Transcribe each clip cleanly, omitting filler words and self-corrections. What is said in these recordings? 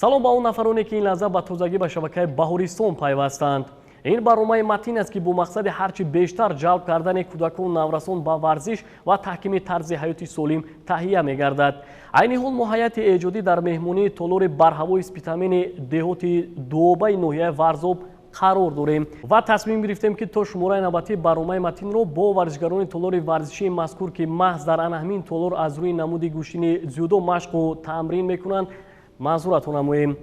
Салом ба он нафароне, ки ин лаҳза ба тозагӣ ба шабакаи Баҳористон пайвастанд. Ин барномаи Матин аст, ки бо мақсади ҳарчи бештар ҷалб кардани кӯдакону наврасон ба варзиш ва таҳкими тарзи ҳаёти солим таҳия мегардад. Айни ҳол мо ҳайати эҷодӣ дар меҳмонии толори барҳавои Спитамени деҳоти Дуобаи ноҳияи Варзоб қарор дорем ва тасмим гирифтем, ки то шумораи навбатии барномаи Матинро бо варзишгарони толори варзишии мазкур, ки маҳз дар ана ҳамин толор аз рӯи намуди гӯштини дзюдо машқу тамрин мекунанд, манзуратон намоем.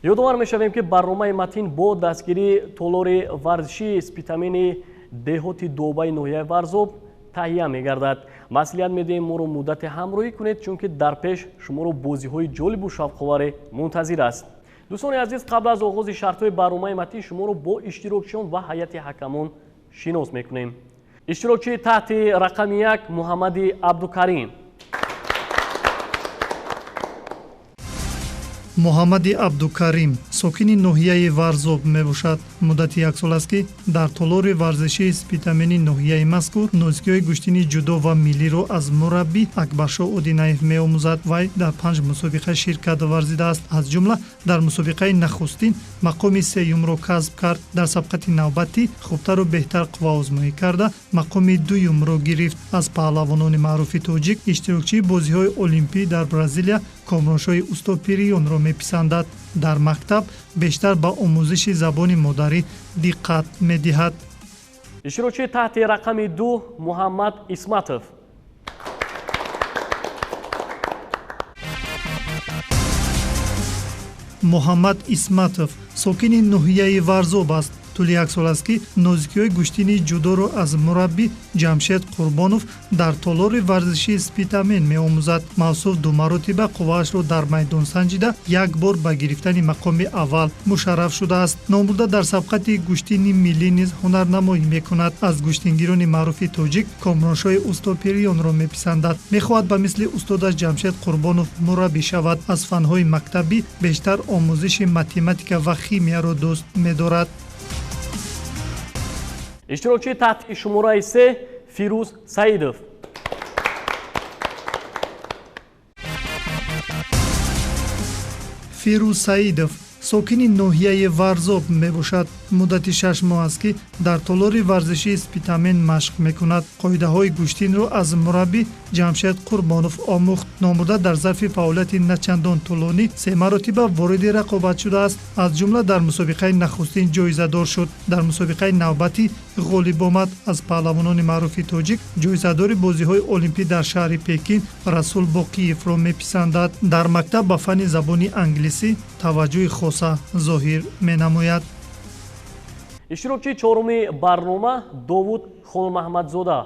Ёдовар мешавем, ки барномаи Матин бо дастгирии толори варзишии Спитамени деҳоти Дуобаи ноҳияи Варзоб таҳия мегардад. Маслиҳат медиҳем, моро муддате ҳамроҳӣ кунед, чунки дар пеш шуморо бозиҳои ҷолибу шавқоваре мунтазир аст. Дӯстони азиз, қабл аз оғози шартҳои барномаи Матин шуморо бо иштирокчиён ва ҳайати ҳакамон шинос мекунем. Иштирокчии таҳти рақами 1 Муҳаммади Абдукарим. Муҳаммади Абдукарим сокини ноҳияи Варзоб мебошад. Муддати як сол аст, ки дар толори варзишии Спитамени ноҳияи мазкур нозикиҳои гӯштини ҷудо ва миллиро аз мураббӣ Акбаршоҳ Одинаев меомӯзад. Вай дар 5 мусобиқа ширкат варзидааст. Аз ҷумла дар мусобиқаи нахустин мақоми сеюмро касб кард. Дар сабқати навбатӣ хубтару беҳтар қувваозмоӣ карда мақоми дуюмро гирифт. Аз паҳлавонони маъруфи тоҷик иштирокчии бозиҳои олимпӣ дар Бразилия Комроншоҳи Устопирионро меписандад. Дар мактаб бештар ба омӯзиши забони модарӣ диққат медиҳад. Иштирокчии таҳти рақами 2 Муҳаммад Исматов. Муҳаммад Исматов сокини ноҳияи Варзоб аст. Тӯли як сол аст, ки нозикиҳои гӯштини ҷудоро аз мураббӣ Ҷамшед Қурбонов дар толори варзишии Спитамен меомӯзад. Мавсуф ду маротиба қувваашро дар майдон санҷида, як бор ба гирифтани мақоми аввал мушарраф шудааст. Номбурда дар сабқати гӯштини миллӣ низ ҳунарнамоӣ мекунад. Аз гӯштингирони маъруфи тоҷик Комроншоҳи Устопирионро меписандад. Мехоҳад ба мисли устодаш Ҷамшед Қурбонов мураббӣ шавад. Аз фанҳои мактабӣ бештар омӯзиши математика ва химияро дӯст медорад. Иштирокчии таҳти шумораи 3 Фирӯз Саидов. Фирӯз Саидов сокини ноҳияи Варзоб мебошад. Муддати 6 моҳ аст, ки дар толори варзишии Спитамен машқ мекунад. Қоидаҳои гӯштинро аз мураббӣ Ҷамшед Қурбонов омӯхт. Номбурда дар зарфи фаъолияти начандон тӯлонӣ 3 маротиба вориди рақобат шудааст. Аз ҷумла дар мусобиқаи нахустин ҷоизадор шуд. Дар мусобиқаи навбатӣ ғолиб омад. Аз паҳлавонони маъруфи тоҷик ҷоизадори бозиҳои олимпӣ дар шаҳри Пекин Расул Боқиевро меписандад. Дар мактаб ба фанни забони англисӣ таваҷҷӯҳи хоса зоҳир менамояд. Иштирокчии чоруми барнома Довуд Холмаҳмадзода.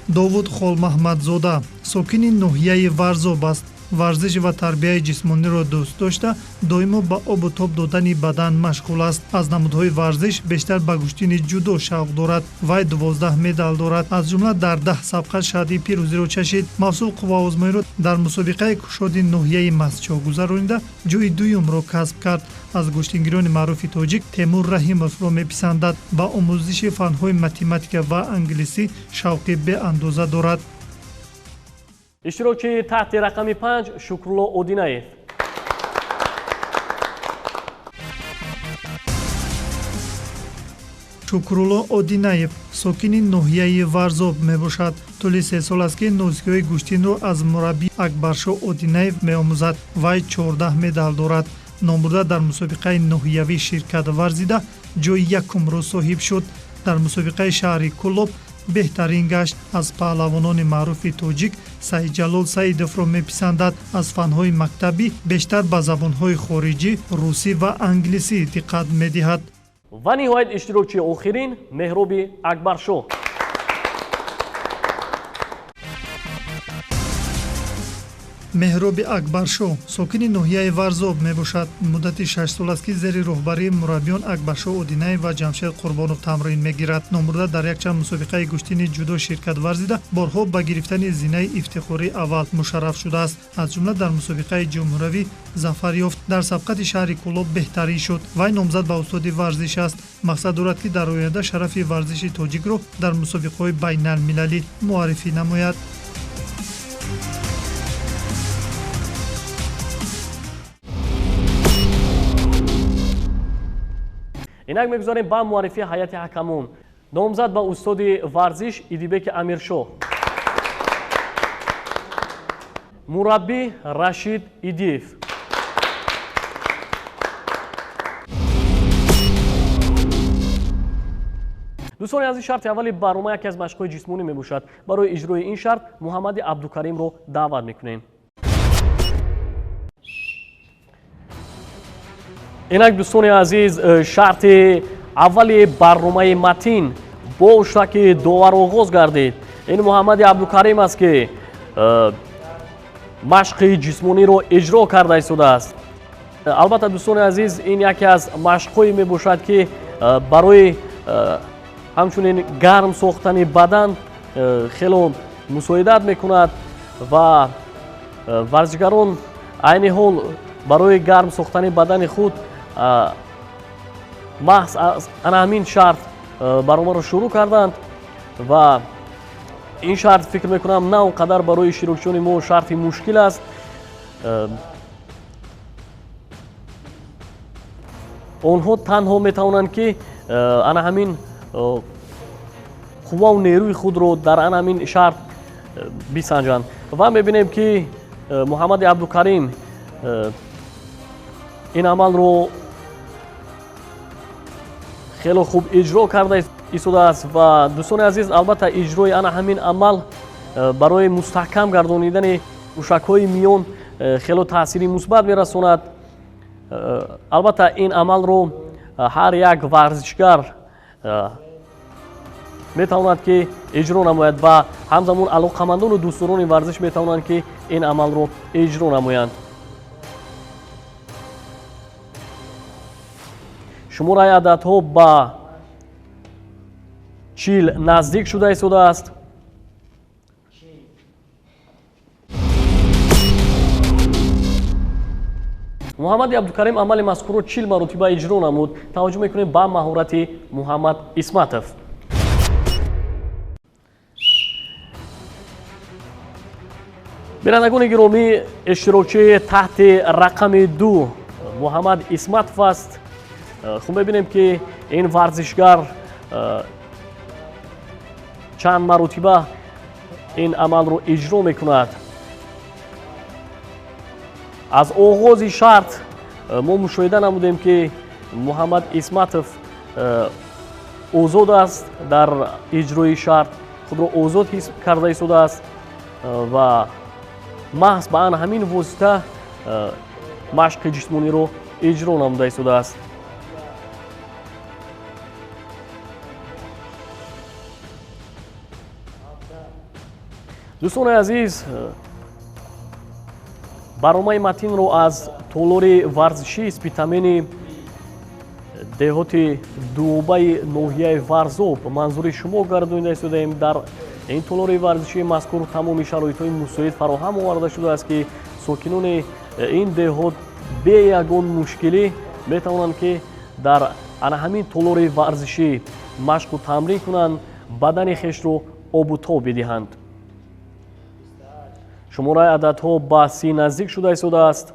Довуд Холмаҳмадзода сокини ноҳияи Варзоб аст. Варзиш ва тарбияи ҷисмониро дӯст дошта, доимо ба обу тоб додани бадан машғул аст. Аз намудҳои варзиш бештар ба гӯштини ҷудо шавқ дорад. Вай 12 медал дорад. Аз ҷумла дар 10 сабқат шаҳди пирӯзиро чашид. Мавсуф қувваозмоиро дар мусобиқаи кушоди ноҳияи Мастчоҳ гузаронида ҷои дуюмро касб кард. Аз гӯштингирони маъруфи тоҷик Темур Раҳимовро меписандад. Ба омӯзиши фанҳои математика ва англисӣ шавқи беандоза дорад. Иштирокчии таҳти рақами 5 Шукрулло Одинаев. Шукрулло Одинаев сокини ноҳияи Варзоб мебошад. Тӯли 3 сол аст, ки нозикиҳои гӯштинро аз мураббӣ Акбаршоҳ Одинаев меомӯзад. Вай 14 медал дорад. Номбурда дар мусобиқаи ноҳиявӣ ширкат варзида ҷои якумро соҳиб шуд. Дар мусобиқаи шаҳри Кӯлоб беҳтарин гашт. Аз паҳлавонони маъруфи тоҷик Саидҷалол Саидовро меписандад. Аз фанҳои мактабӣ бештар ба забонҳои хориҷӣ, русӣ ва англисӣ диққат медиҳад. Ва ниҳоят иштирокчии охирин Меҳроби Акбаршоҳ. Меҳроби Акбаршоҳ сокини ноҳияи Варзоб мебошад. Муддати 6 сол аст, ки зери роҳбарии мураббиён Акбаршоҳ Одинаев ва Ҷамшед Қурбонов тамрин мегирад. Номбурда дар якчанд мусобиқаи гӯштини ҷудо ширкат варзида, борҳо ба гирифтани зинаи ифтихории аввал мушарраф шудааст. Аз ҷумла дар мусобиқаи ҷумҳуравӣ зафар ёфт. Дар сабқати шаҳри Кӯлоб беҳтарин шуд. Вай номзад ба устоди варзиш аст. Мақсад дорад, ки дар оянда шарафи варзиши тоҷикро дар мусобиқаҳои байналмилалӣ муаррифӣ намояд. Инак мегузарем ба муаррифии ҳайати ҳакамон. Номзад ба устоди варзиш Идибеки Амиршоҳ, мураббӣ Рашид Идиев. Дӯстони азиз, шарти аввали барнома яке аз машқҳои ҷисмонӣ мебошад. Барои иҷрои ин шарт Муҳаммади Абдукаримро даъват мекунем. Инак дӯстони азиз, шарти аввали барномаи Матин бо уштаки довар оғоз гардид. Ин Муҳаммади Абдукарим аст, ки машқи ҷисмониро иҷро карда истодааст. Албатта, дӯстони азиз, ин яке аз машқҳое мебошад, ки барои ҳамчунин гарм сохтани бадан хело мусоидат мекунад ва варзишгарон айни ҳол барои гарм сохтани бадани худ маҳз ана ҳамин шарт барномаро шурӯъ карданд ва ин шарт, фикр мекунам, на он қадар барои иштирокчиёни мо шарти мушкил аст. Онҳо танҳо метавонанд, ки ана ҳамин қуввау нерӯи худро дар ана ҳамин шарт бисанҷанд. Ва мебинем, ки Муҳаммади Абдукарим ин амалро хело хуб иҷро карда истодааст. Ва дӯстони азиз, албатта, иҷрои ана ҳамин амал барои мустаҳкам гардонидани мушакҳои миён хело таъсири мусбат мерасонад. Албатта, ин амалро ҳар як варзишгар метавонад, ки иҷро намояд ва ҳамзамон алоқамандону дӯстдорони варзиш метавонанд, ки ин амалро иҷро намоянд. Шумораи ададҳо ба 40 наздик шуда истодааст. Муҳаммади Абдукарим амали мазкурро 40 маротиба иҷро намуд. Таваҷҷӯҳ мекунем ба маҳорати Муҳаммад Исматов. Бинандагони гиромӣ, иштирокчии таҳти рақами 2 Муҳаммад Исматов аст. Хуб, мебинем, ки ин варзишгар чанд маротиба ин амалро иҷро мекунад. Аз оғози шарт мо мушоҳида намудем, ки Муҳаммад Исматов озод аст, дар иҷрои шарт худро озод ҳис карда истодааст ва маҳз ба ан ҳамин восита машқи ҷисмониро иҷро намуда истодааст. Дӯстони азиз, барномаи Матинро аз толори варзишии Спитамени деҳоти Дуобаи ноҳияи Варзоб манзури шумо гардонида истодаем. Дар ин толори варзишии мазкур тамоми шароитҳои мусоид фароҳам оварда шудааст, ки сокинони ин деҳот бе ягон мушкилӣ метавонанд, ки дар ана ҳамин толори варзишӣ машқу тамрин кунанд, бадани хешро обу тоб бидиҳанд. Шумораи ададҳо ба 30 наздик шуда истодааст.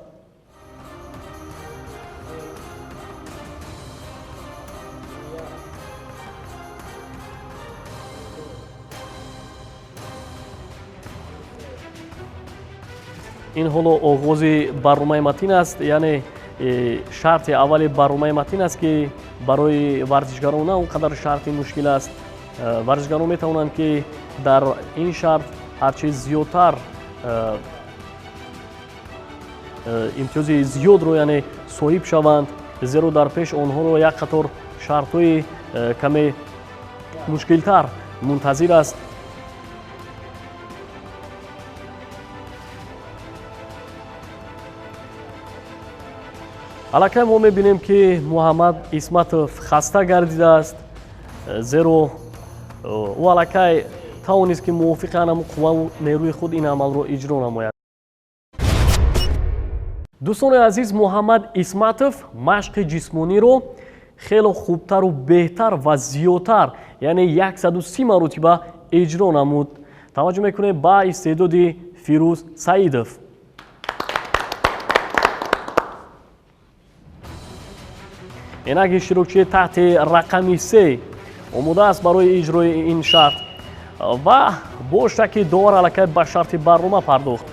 Ин ҳоло оғози барномаи Матин аст, яъне шарти аввали барномаи Матин аст, ки барои варзишгарон на он қадар шарти мушкил аст. Варзишгарон метавонанд, ки дар ин шарт ҳарчи зиёдтар имтиёзи зиёдро, яъне, соҳиб шаванд, зеро дар пеш онҳоро як қатор шартҳои каме мушкилтар мунтазир аст. Аллакай мо мебинем, ки Муҳаммад Исматов хаста гардидааст, зеро ӯ аллакай тавонист, ки мувофиқи анаму қувваву нерӯи худ ин амалро иҷро намояд. Дӯстони азиз, Муҳаммад Исматов машқи ҷисмониро хело хубтару беҳтар ва зиёдтар, яъне 130 маротиба иҷро намуд. Таваҷҷӯҳ мекунем ба истеъдоди Фирӯз Саидов. Инак иштирокчии таҳти рақами 3 омода аст барои иҷрои ин шарт ва бо шаки довар аллакай ба шарти барнома пардохт.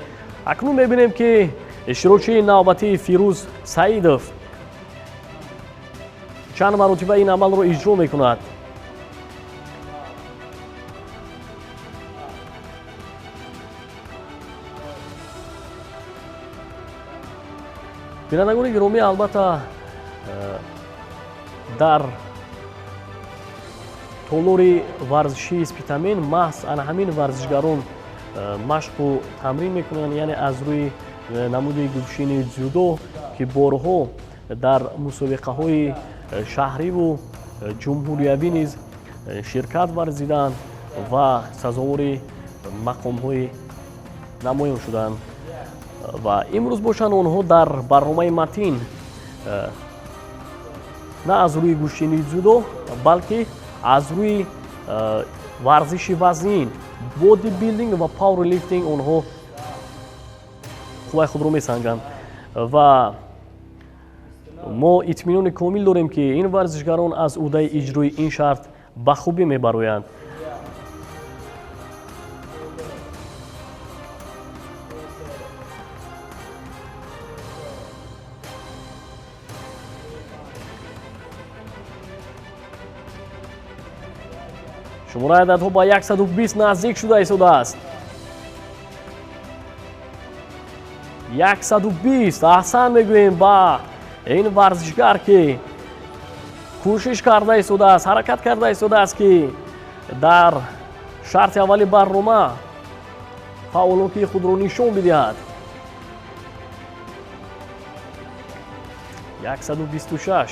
Акнун мебинем, ки иштирокчии навбатии Фирӯз Саидов чанд маротиба ин амалро иҷро мекунад. Бинандагони гиромӣ, албатта дар толори варзишии Спитамен маҳз ана ҳамин варзишгарон машқу тамрин мекунанд, яъне аз рӯи намуди гӯштини дзюдо, ки борҳо дар мусобиқаҳои шаҳриву ҷумҳуриявӣ низ ширкат варзиданд ва сазовори мақомҳои намоён шуданд. Ва имрӯз бошанд онҳо дар барномаи Матин на аз рӯи гӯштини дзюдо, балки аз рӯи варзиши вазнин, бодибилдинг ва пауэрлифтинг онҳо қувваи худро месанҷанд. Ва мо итминони комил дорем, ки ин варзишгарон аз ӯҳдаи иҷрои ин шарт ба хубӣ мебароянд. Шумораи ададҳо ба 120 наздик шуда истодааст. 120. Аҳсан мегӯем ба ин варзишгар, ки кӯшиш карда истодааст, ҳаракат карда истодааст, ки дар шарти аввали барнома фаъолнокии худро нишон бидиҳад. 126.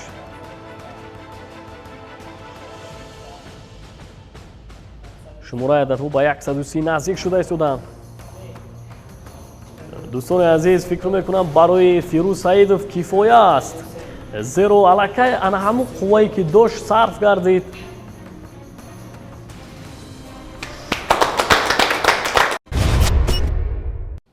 Шумораи ададҳо ба 130 наздик шуда истоданд. Дӯстони азиз, фикр мекунам, барои Фирӯз Саидов кифоя аст, зеро аллакай ана ҳамун қуввае ки дошт сарф гардид.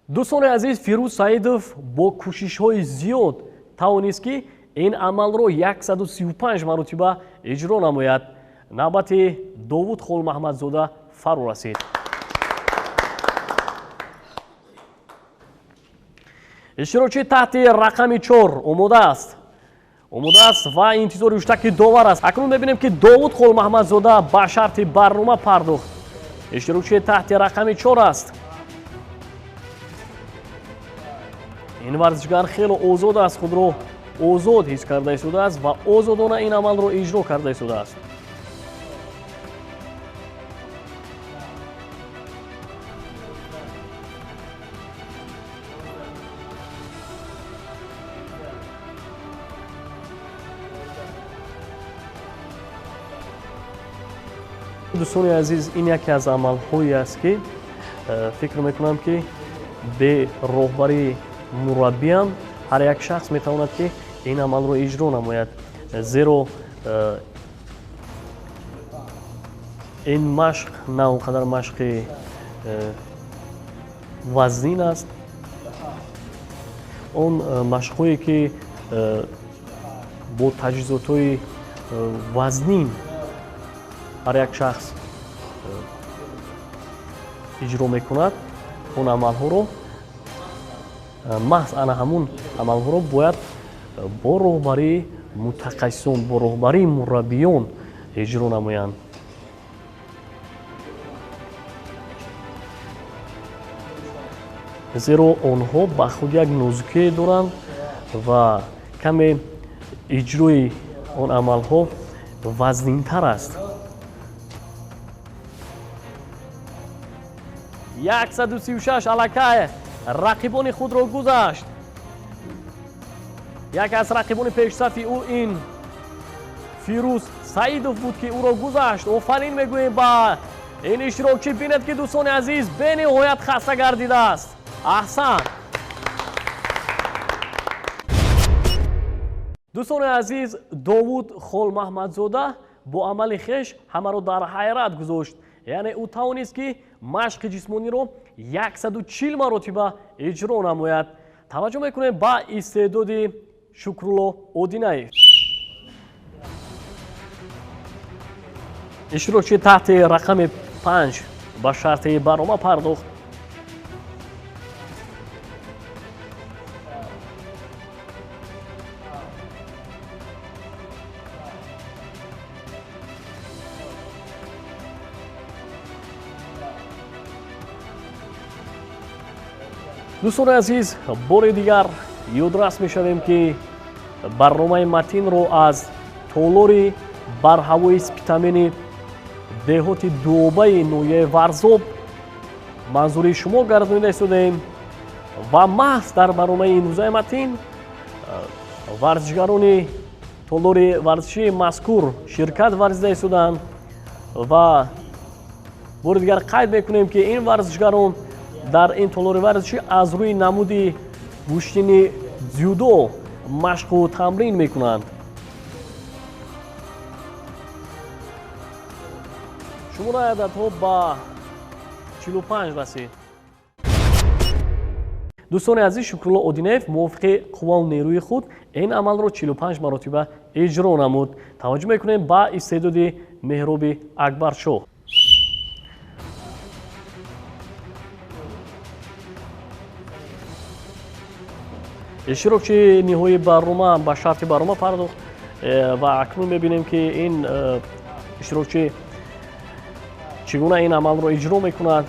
Дӯстони азиз, Фирӯз Саидов бо кӯшишҳои зиёд тавонист, ки ин амалро 135 маротиба иҷро намояд. Навбати Довуд Холмаҳмадзода фаро расид. Иштирокчии таҳти рақами 4 омода аст. Омода аст ва интизори ҳуштаки довар аст. Акнун мебинем, ки Довуд Холмаҳмадзода ба шарти барнома пардохт. Иштирокчии таҳти рақами 4 аст. Ин варзишгар хело озод аст, худро озод ҳис карда истодааст ва озодона ин амалро иҷро карда истодааст. Дӯстони азиз, ин яке аз амалҳое аст, ки фикр мекунам, ки бе роҳбарии мураббиам ҳар як шахс метавонад, ки ин амалро иҷро намояд, зеро ин машқ на он қадар машқи вазнин аст. Он машқҳое, ки бо таҷҳизотҳои вазнин ҳар як шахс иҷро мекунад, он амалҳоро, маҳз ана ҳамун амалҳоро бояд бо роҳбарии мутахассисон, бо роҳбарии мураббиён иҷро намоянд. Зеро онҳо ба худ як нозукие доранд ва каме иҷрои он амалҳо вазнинтар аст. 136. Аллакай рақибони худро гузашт. Яке аз рақибони пешсафи ӯ ин Фирӯз Саидов буд, ки ӯро гузашт. Офарин мегӯем ба ин иштирокчӣ. Бинед, ки дӯстони азиз, бениҳоят хаста гардидааст. Аҳсан. Дӯстони азиз, Довуд Холмаҳмадзода бо амали хеш ҳамаро дар ҳайрат гузошт. Яъне ӯ тавонист, ки машқи ҷисмониро 140 маротиба иҷро намояд. Таваҷҷӯҳ мекунем ба истеъдоди Шукрулло Одинаев. Иштирокчи таҳти рақами 5 ба шарти барнома пардохт. Дӯстони азиз, бори дигар ёдрас мешавем, ки барномаи матинро аз толори барҳавои Спитамени деҳоти Дуобаи ноҳияи Варзоб манзури шумо гардонида истодаем ва маҳз дар барномаи имрӯзаи матин варзишгарони толори варзишии мазкур ширкат варзида истодаанд ва бори дигар қайд мекунем, ки ин варзишгарон дар ин толори варзишӣ аз рӯи намуди гӯштини дзюдо машқу тамрин мекунанд. Шумораи ададҳо ба 45 расид. Дӯстони азиз, Шукрулло Одинаев мувофиқи қуввау нерӯи худ ин амалро 45 маротиба иҷро намуд. Таваҷҷӯҳ мекунем ба истеъдоди Меҳроби Акбаршоҳ. Иштирокчии ниҳоии барнома ба шарти барнома пардохт ва акнун мебинем, ки ин иштирокчӣ чӣ гуна ин амалро иҷро мекунад.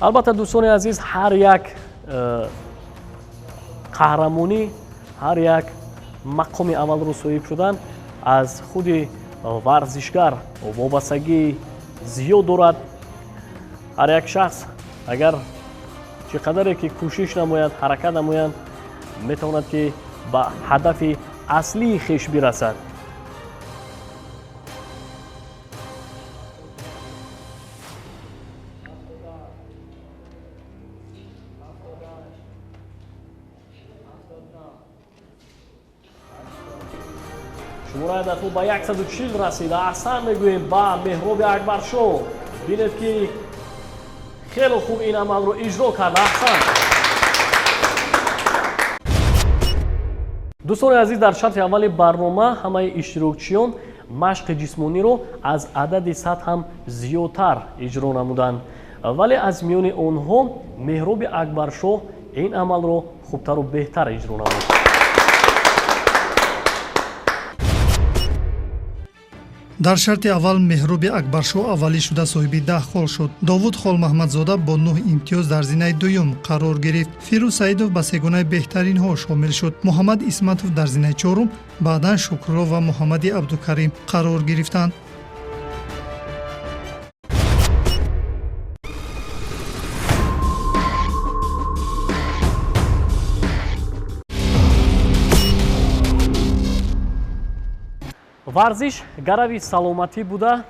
Албатта, дӯстони азиз, ҳар як қаҳрамонӣ, ҳар як мақоми аввалро соҳиб шудан аз худи варзишгар вобастагии зиёд дорад. Ҳар як шахс агар чӣ қадаре ки кӯшиш намояд, ҳаракат намояд, метавонад, ки ба ҳадафи аслии хеш бирасад. Шумораи ададҳо ба 140 расид. Аҳсан мегӯем ба Меҳроби Акбаршоҳ. Бинед, ки хеле хуб ин амалро иҷро кард. Аҳсан. Дӯстони азиз, дар шарти аввали барнома ҳамаи иштирокчиён машқи ҷисмониро аз адади 100 ҳам зиёдтар иҷро намуданд, вале аз миёни онҳо Меҳроби Акбаршоҳ ин амалро хубтару беҳтар иҷро намуд. Дар шарти аввал Меҳроби Акбаршоҳ аввалӣ шуда соҳиби 10 хол шуд. Довуд Холмаҳмадзода бо 9 имтиёз дар зинаи дуюм қарор гирифт. Фирӯз Саидов ба сегонаи беҳтаринҳо шомил шуд. Муҳаммад Исматов дар зинаи чорум, баъдан Шукрулло ва Муҳаммади Абдукарим қарор гирифтанд. Варзиш гарави саломатӣ буда,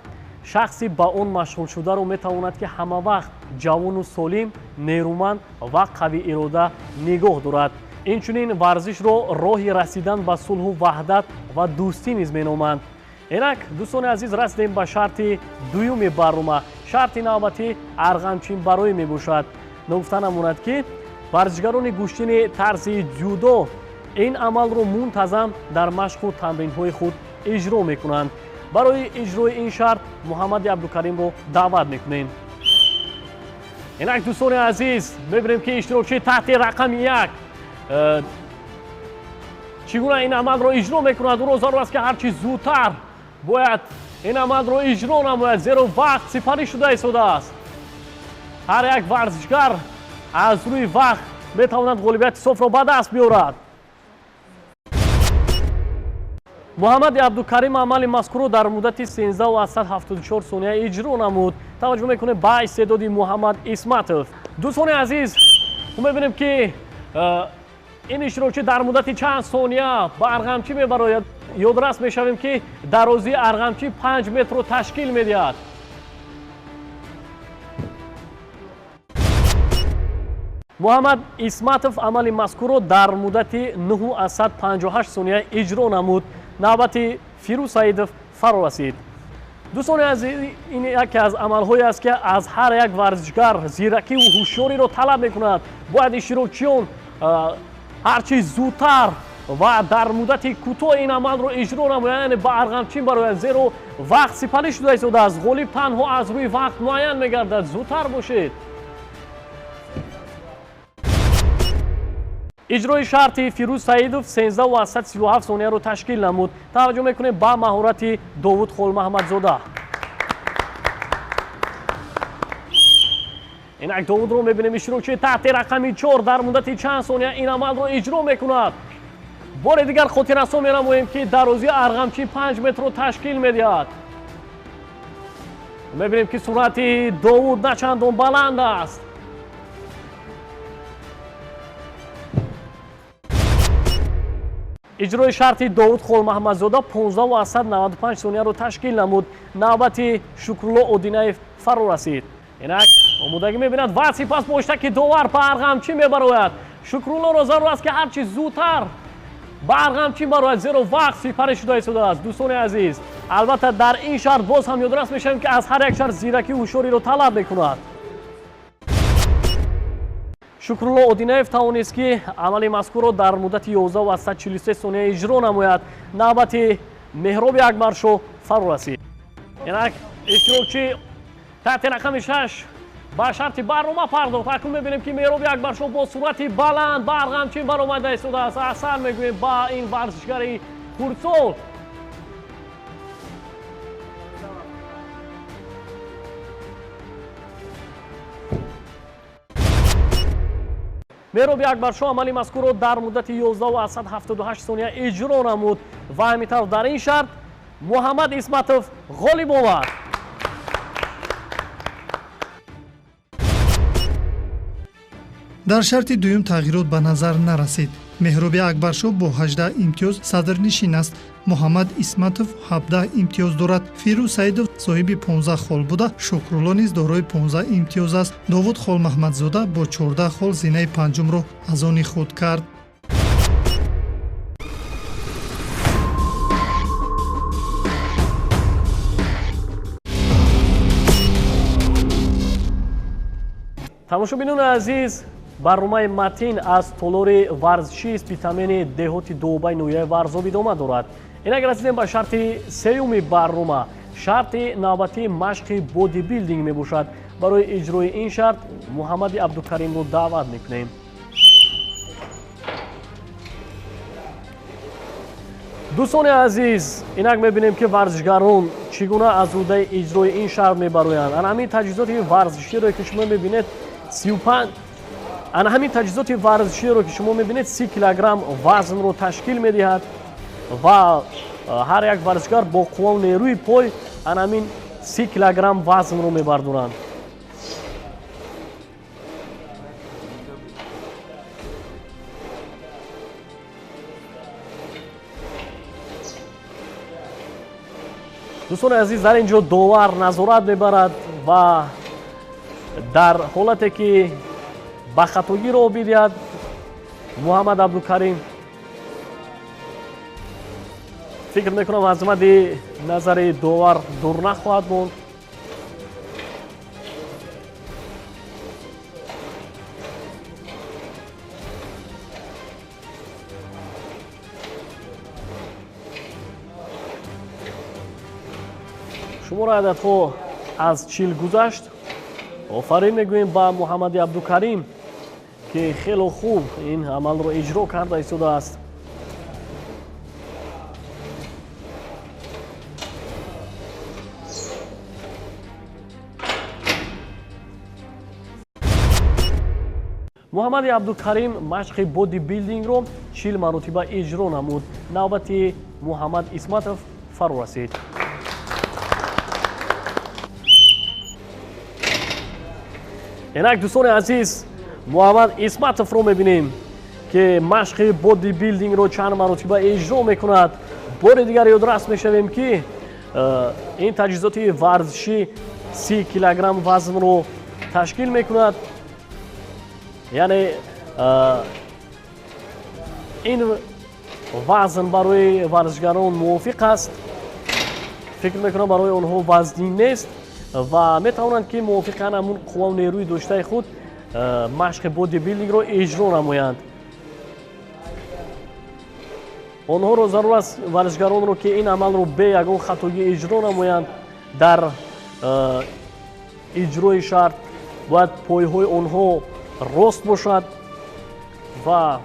шахси ба он машғул шударо метавонад, ки ҳама вақт ҷавону солим, нерӯманд ва қавиирода нигоҳ дорад. Инчунин варзишро роҳи расидан ба сулҳу ваҳдат ва дӯстӣ низ меноманд. Инак, дӯстони азиз, расидем ба шарти дуюми барнома. Шарти навбатӣ арғамчинбароӣ мебошад. Ногуфта намонад, ки варзишгарони гӯштини тарзи дзюдо ин амалро мунтазам дар машқу тамринҳои худ иҷро мекунанд. Барои иҷрои ин шарт Муҳаммади Абдукаримро даъват мекунем. Инак, дӯстони азиз, мебинем, ки иштирокчии таҳти рақами 1 чӣ гуна ин амалро иҷро мекунад. Ӯро зарур аст, ки ҳарчи зудтар бояд ин амалро иҷро намояд, зеро вақт сипарӣ шуда истодааст. Ҳар як варзишгар аз рӯи вақт метавонад ғолибияти софро ба даст биёрад. Муҳаммади Абдукарим амали мазкурро дар муддати 13,74 сония иҷро намуд. Таваҷҷӯҳ мекунем ба истеъдоди Муҳаммад Исматов. Дӯстони азиз, мебинем, ки ин иштирокчӣ дар муддати чанд сония ба арғамчӣ мебарояд. Ёдрас мешавем, ки дарозии арғамчӣ 5 метрро ташкил медиҳад. Муҳаммад Исматов амали мазкурро дар муддати 9,58 сония иҷро намуд. Навбати Фирӯз Саидов фаро расид. Дӯстони азиз, ин яке аз амалҳое аст, ки аз ҳар як варзишгар зиракиву ҳушёриро талаб мекунад. Бояд иштирокчиён ҳарчи зудтар ва дар муддати кӯтоҳ ин амалро иҷро намоянд, яъне ба арғамчин бароянд, зеро вақт сипарӣ шуда истодааст. Ғолиб танҳо аз рӯи вақт муайян мегардад. Зудтар бошед. Иҷрои шарти Фирӯз Саидов 13,37 сонияро ташкил намуд. Таваҷҷӯҳ мекунем ба маҳорати Довуд Холмаҳмадзода. Инак Довудро мебинем, иштирокчии таҳти рақами 4 дар муддати чанд сония ин амалро иҷро мекунад. Бори дигар хотиррасон менамоем, ки дарозии арғамчин 5 метрро ташкил медиҳад. Мебинем, ки суръати Довуд на чандон баланд аст. Иҷрои шарти Довуд Холмаҳмадзода 15,95 сонияро ташкил намуд. Навбати Шукрулло Одинаев фаро расид. Инак омодагӣ мебинад ва сипас бо иштаки довар ба арғамчин мебарояд. Шукруллоро зарур аст, ки ҳарчи зудтар ба арғамчин барояд, зеро вақт сипарӣ шуда истодааст. Дӯстони азиз, албатта дар ин шарт боз ҳам ёдрас мешавем, ки аз ҳар як шарт зиракию ҳушёриро талаб мекунад. Шукрулло Одинаев тавонист, ки амали мазкурро дар муддати 11,43 сония иҷро намояд. Навбати Меҳроби Акбаршоҳ фаро расид. Инак иштирокчи таҳти рақами 6 ба шарти барнома пардохт. Акнун мебинем, ки Меҳроби Акбаршоҳ бо суръати баланд ба арғамчин баромада истодааст. Аҳсан мегӯем ба ин варзишгари хурдсол. Меҳроби Акбаршоҳ амали мазкурро дар муддати 11,78 сония иҷро намуд ва ҳамин тавр дар ин шарт Муҳаммад Исматов ғолиб омад. Дар шарти дуюм тағйирот ба назар нарасид. Меҳроби Акбаршоҳ бо 18 имтиёз садрнишин аст. Муҳаммад Исматов 17 имтиёз дорад. Фирӯз Саидов соҳиби 15 хол буда, Шукрулло низ дорои 15 имтиёз аст. Довуд Холмаҳмадзода бо 14 хол зинаи панҷумро аз они худ кард. Тамошобинони азиз, барномаи Матин аз толори варзишии Спитамени деҳоти Дуобаи ноҳияи Варзоб идома дорад. Инак расидем ба шарти сеюми барнома. Шарти навбатии машқи бодибилдинг мебошад. Барои иҷрои ин шарт Муҳаммади Абдукаримро даъват мекунем. Дӯстони азиз, инак мебинем, ки варзишгарон чӣ гуна аз рӯдаи иҷрои ин шарт мебароянд. Ана ҳамин таҷҳизоти варзиширо, ки шумо мебинед, 35 ана ҳамин таҷҳизоти варзиширо, ки шумо мебинед, 30 килограмм вазнро ташкил медиҳад ва ҳар як варзишгар бо қуввау нерӯи пой ана ҳамин 30 килограмм вазнро мебардоранд. Дӯстони азиз, дар ин ҷо довар назорат мебарад ва дар ҳолате ки ба хатогӣ роҳ бидиҳад Муҳаммад Абдукарим, фикр мекунам, аз мадди назари довар дур нахоҳад монд. Шумораи ададҳо аз 40 гузашт. Офарин мегӯем ба Муҳаммади Абдукарим, ки хело хуб ин амалро иҷро карда истодааст. Муҳаммади Абдукарим машқи бодибилдингро 40 маротиба иҷро намуд. Навбати Муҳаммад Исматов фаро расид. Инак дӯстони азиз, Муҳаммад Исматовро мебинем, ки машқи бодибилдингро чанд маротиба иҷро мекунад. Бори дигар ёдрас мешавем, ки ин таҷҳизоти варзишӣ 30 килограмм вазнро ташкил мекунад. Яъне ин вазн барои варзишгарон мувофиқ аст. Фикр мекунам, барои онҳо вазнин нест ва метавонанд, ки мувофиқан ҳамун қуввау нерӯи доштаи худ машқи бодибилдингро иҷро намоянд. Онҳоро зарур аст, варзишгаронро, ки ин амалро бе ягон хатогӣ иҷро намоянд. Дар иҷрои шарт бояд пойҳои онҳо рост бошад ва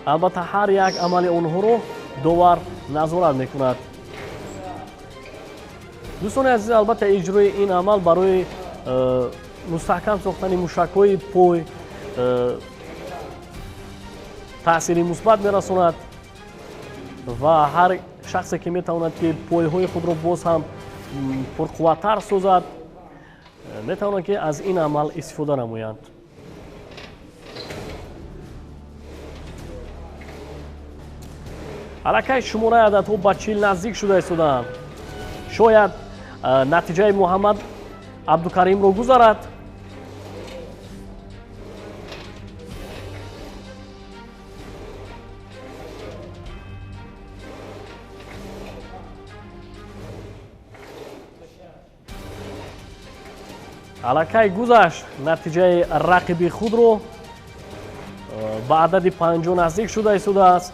албатта ҳар як амали онҳоро довар назорат мекунад. Дӯстони азиз, албатта иҷрои ин амал барои мустаҳкам сохтани мушакҳои пой таъсири мусбат мерасонад ва ҳар шахсе, ки метавонад, ки пойҳои худро боз ҳам пурқувваттар созад, метавонад, ки аз ин амал истифода намоянд. Аллакай шумораи ададҳо ба 40 наздик шуда истодаанд. Шояд натиҷаи Муҳаммад Абдукаримро гузарад. Аллакай гузашт натиҷаи рақиби худро, ба адади 50 наздик шуда истодааст.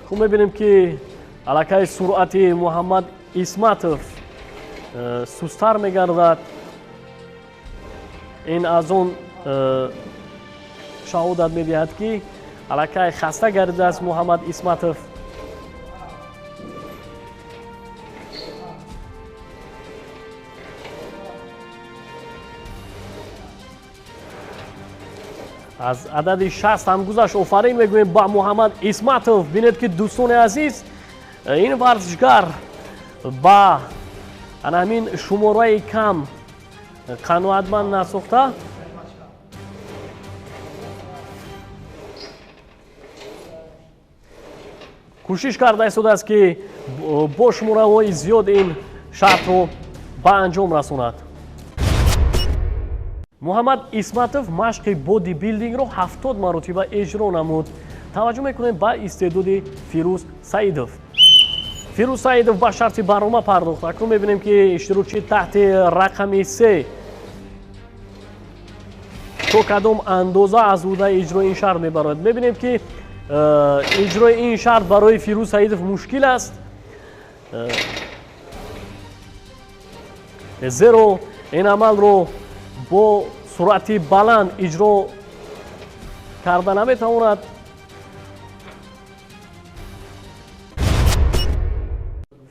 Хуб, мебинем, ки аллакай суръати Муҳаммад Исматов сусттар мегардад. Ин аз он шаҳодат медиҳад, ки аллакай хаста гардидааст Муҳаммад Исматов. Аз адади 60 ҳам гузашт. Офарин мегӯем ба Муҳаммад Исматов. Бинед, ки, дӯстони азиз, ин варзишгар ба ана ҳамин шумораи кам қаноатманд насохта, кӯшиш карда истодааст, ки бо шумораҳои зиёд ин шартро ба анҷом расонад. Муҳаммад Исматов машқи бодибилдингро 70 маротиба иҷро намуд. Таваҷҷӯҳ мекунем ба истеъдоди Фирӯз Саидов. Фирӯз Саидов ба шарти барнома пардохт. Акнун мебинем, ки иштирокчи таҳти рақами 3 то кадом андоза аз ӯҳдаи иҷрои ин шарт мебарояд. Мебинем, ки иҷрои ин шарт барои Фирӯз Саидов мушкил аст, зеро ин амалро бо суръати баланд иҷро карда наметавонад.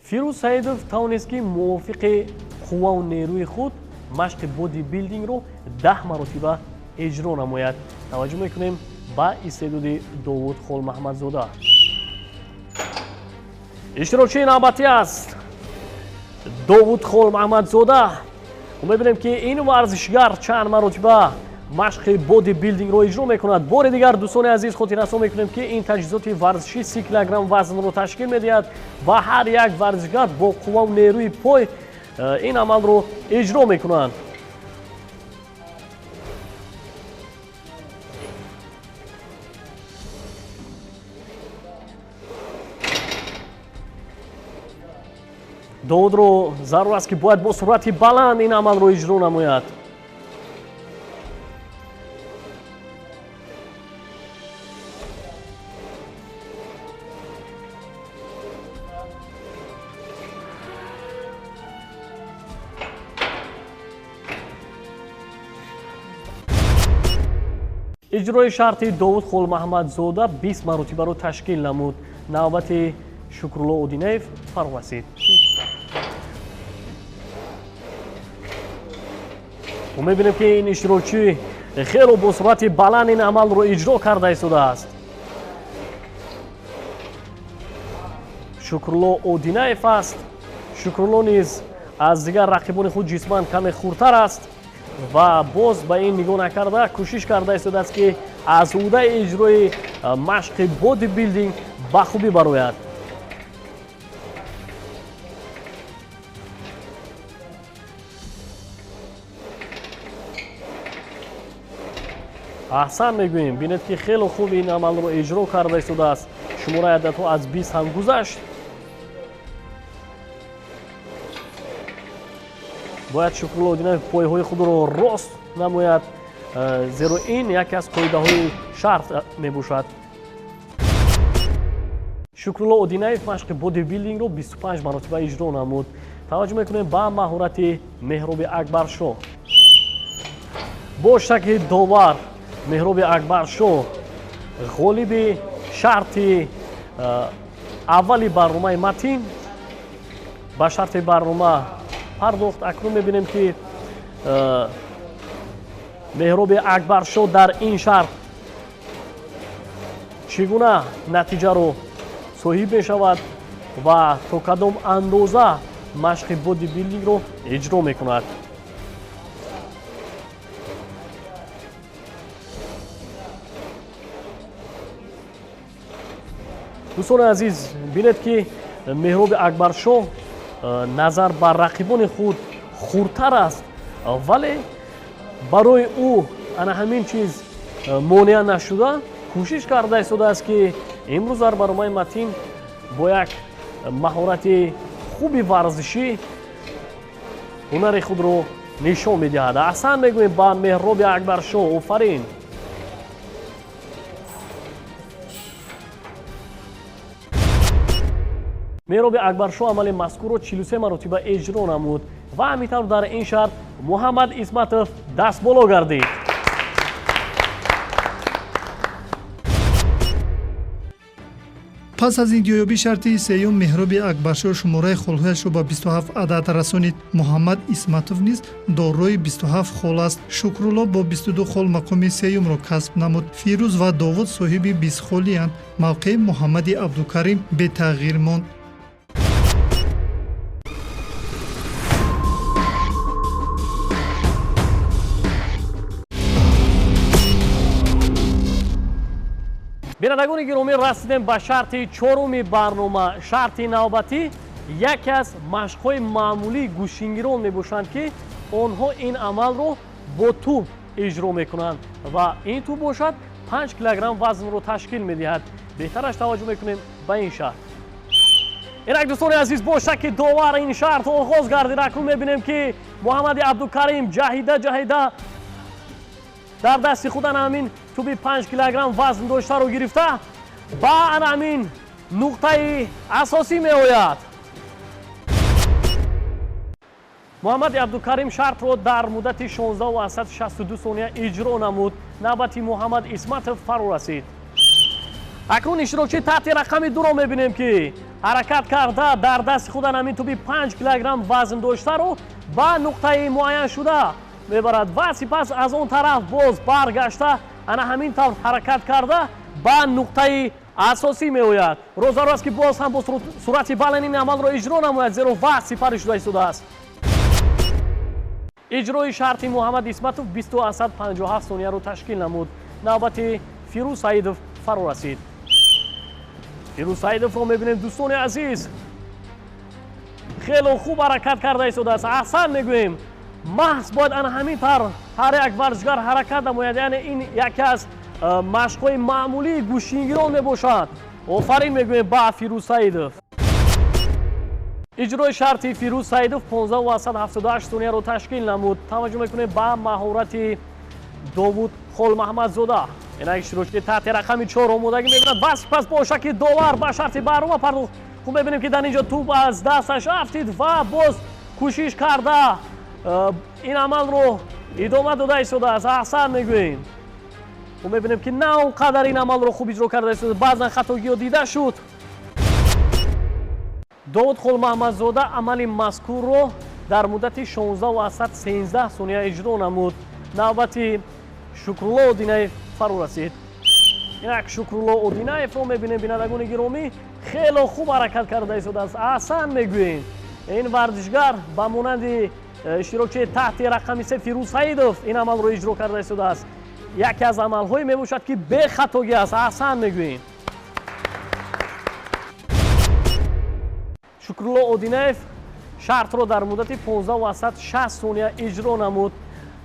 Фирӯз Саидов тавонист, ки мувофиқи қуввау нерӯи худ машқи бодибилдингро 10 маротиба иҷро намояд. Таваҷҷӯҳ мекунем ба истеъдоди Довуд Холмаҳмадзода. Иштирокчии навбатӣ аст Довуд Холмаҳмадзода. Мебинем, ки ин варзишгар чанд маротиба машқи бодибилдингро иҷро мекунад. Бори дигар, дӯстони азиз, хотиррасон мекунем, ки ин таҷҳизоти варзишӣ 30 килограмм вазнро ташкил медиҳад ва ҳар як варзишгар бо қуввау нерӯи пой ин амалро иҷро мекунанд. Довудро зарур аст, ки бояд бо суръати баланд ин амалро иҷро намояд. Иҷрои шарти Довуд Холмаҳмадзода 20 маротибаро ташкил намуд. Навбати Шукрулло Одинаев фаро расид. Мебинем, ки ин иштирокчӣ хело бо суръати баланд ин амалро иҷро карда истодааст. Шукрулло Одинаев аст. Шукрулло низ аз дигар рақибони худ ҷисман каме хурдтар аст ва боз ба ин нигоҳ накарда, кӯшиш карда истодааст, ки аз ӯҳдаи иҷрои машқи бодибилдинг ба хубӣ барояд. Аҳсан мегӯем, бинед ки хеле хуб ин амалро иҷро карда истодааст. Шумораи ададҳо аз 20 ҳам гузашт. Бояд Шукрулло Одинаев пойҳои худро рост намояд, зеро ин яке аз қоидаҳои шарт мебошад. Шукрулло Одинаев машқи бодибилдингро 25 маротиба иҷро намуд. Таваҷҷӯҳ мекунем ба маҳорати Меҳроби Акбаршоҳ. Бо шакли довар Меҳроби Акбаршоҳ ғолиби шарти аввали барномаи Матин ба шарти барнома пардохт. Акнун мебинем ки Меҳроби Акбаршоҳ дар ин шарт чӣ гуна натиҷаро соҳиб мешавад ва то кадом андоза машқи бодибилдингро иҷро мекунад. Дӯстони азиз, бинед ки Меҳроби Акбаршоҳ назар ба рақибони худ хурдтар аст, вале барои ӯ ана ҳамин чиз монеа нашуда кӯшиш карда истодааст ки имрӯз дар барномаи Матин бо як маҳорати хуби варзишӣ ҳунари худро нишон медиҳад. Аҳсан мегӯем ба Меҳроби Акбаршоҳ, офарин. Меҳроби Акбаршоҳ амали мазкурро 43 маротиба иҷро намуд ва ҳамин тавр дар ин шарт Муҳаммад Исматов дастболо гардид. Пас аз интиҳоёбии шарти сеюм Меҳроби Акбаршоҳ шумораи холҳояшро ба 27 адад расонид. Муҳаммад Исматов низ дорои 27 хол аст. Шукрулло бо 22 хол мақоми сеюмро касб намуд. Фирӯз ва Довуд соҳиби 20 холиянд. Мавқеи Муҳаммади Абдукарим бетағйир монд. Бинандагони гиромӣ, расидем ба шарти чоруми барнома. Шарти навбатӣ яке аз машқҳои маъмулии гӯштингирон мебошанд, ки онҳо ин амалро бо тӯб иҷро мекунанд ва ин тӯб бошад 5 килограмм вазнро ташкил медиҳад. Беҳтараш таваҷҷӯҳ мекунем ба ин шарт. Инак дӯстони азиз, бо шакли довар ин шарт оғоз гардид. Акнун мебинем ки Муҳаммади Абдукарим ҷаҳида ҷаҳида дар дасти худ ана ҳамин тӯби 5 килограмм вазн доштаро гирифта ба ана ҳамин нуқтаи асосӣ меояд. Муҳаммади Абдукарим шартро дар муддати 16,62 сония иҷро намуд. Навбати Муҳаммад Исматов фаро расид. Акнун иштирокчи таҳти рақами 2-ро мебинем ки ҳаракат карда дар дасти худ ана ҳамин тӯби 5 килограмм вазн доштаро ба нуқтаи муайяншуда мебарад ва сипас аз он тараф боз баргашта ана ҳамин тавр ҳаракат карда ба нуқтаи асосӣ меояд. Розаро аст ки боз ҳам бо суръати баланд ин амалро иҷро намояд, зеро вақт сипарӣ шуда истодааст. Иҷрои шарти Муҳаммад Исматов 20,57 сонияро ташкил намуд. Навбати Фирӯз Саидов фаро расид. Фирӯз Саидовро мебинем дӯстони азиз, хело хуб ҳаракат карда истодааст. Аҳсан мегӯем. Маҳз бояд ана ҳамин тавр ҳар як варзишгар ҳаракат намояд. Яъне ин яке аз машқҳои маъмулии гӯштингирон мебошад. Офарин мегӯем ба Фирӯз Саидов. Иҷрои шарти Фирӯз Саидов 15,78 сонияро ташкил намуд. Таваҷҷӯҳ мекунем ба маҳорати Довуд Холмаҳмадзода. Инак иштирокчи таҳти рақами 4 омодагӣ мекунад ва сипас бо шакли довар ба шарти барнома пардохт. Хуб мебинем ки дар инҷо тӯб аз дасташ афтид ва боз кӯшиш карда ин амалро идома дода истодааст. Аҳсан мегӯем. Хуб мебинем ки на он қадар ин амалро хуб иҷро карда истодааст, баъзан хатогиҳо дида шуд. Довуд Холмаҳмадзода амали мазкурро дар муддати 16,13 сония иҷро намуд. Навбати Шукрулло Одинаев фаро расид. Инак Шукрулло Одинаевро мебинем бинандагони гиромӣ, хело хуб ҳаракат карда истодааст. Аҳсан мегӯем. Ин варзишгар ба монанди иштирокчии таҳти рақами 3 Фирӯз Саидов ин амалро иҷро карда истодааст. Яке аз амалҳое мебошад ки бехатогӣ аст. Аҳсан мегӯем. Шукрулло Одинаев шартро дар муддати 15,60 сония иҷро намуд.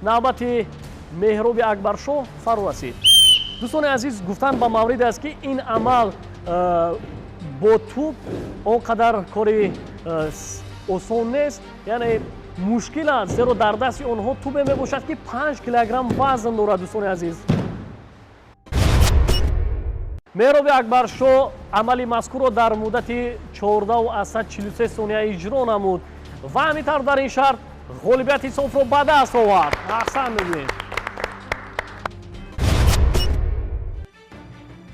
Навбати Меҳроби Акбаршоҳ фаро расид. Дӯстони азиз, гуфтан ба маврид аст, ки ин амал бо тӯб он қадар кори осон нест, яъне мушкил аст, зеро дар дасти онҳо тӯбе мебошад, ки 5 килограмм вазн дорад. Дӯстони азиз, Меҳроби Акбаршоҳ амали мазкурро дар муддати 14,43 сония иҷро намуд ва ҳамин тавр дар ин шарт ғолибияти софро ба даст овард. Аҳсан мегӯем.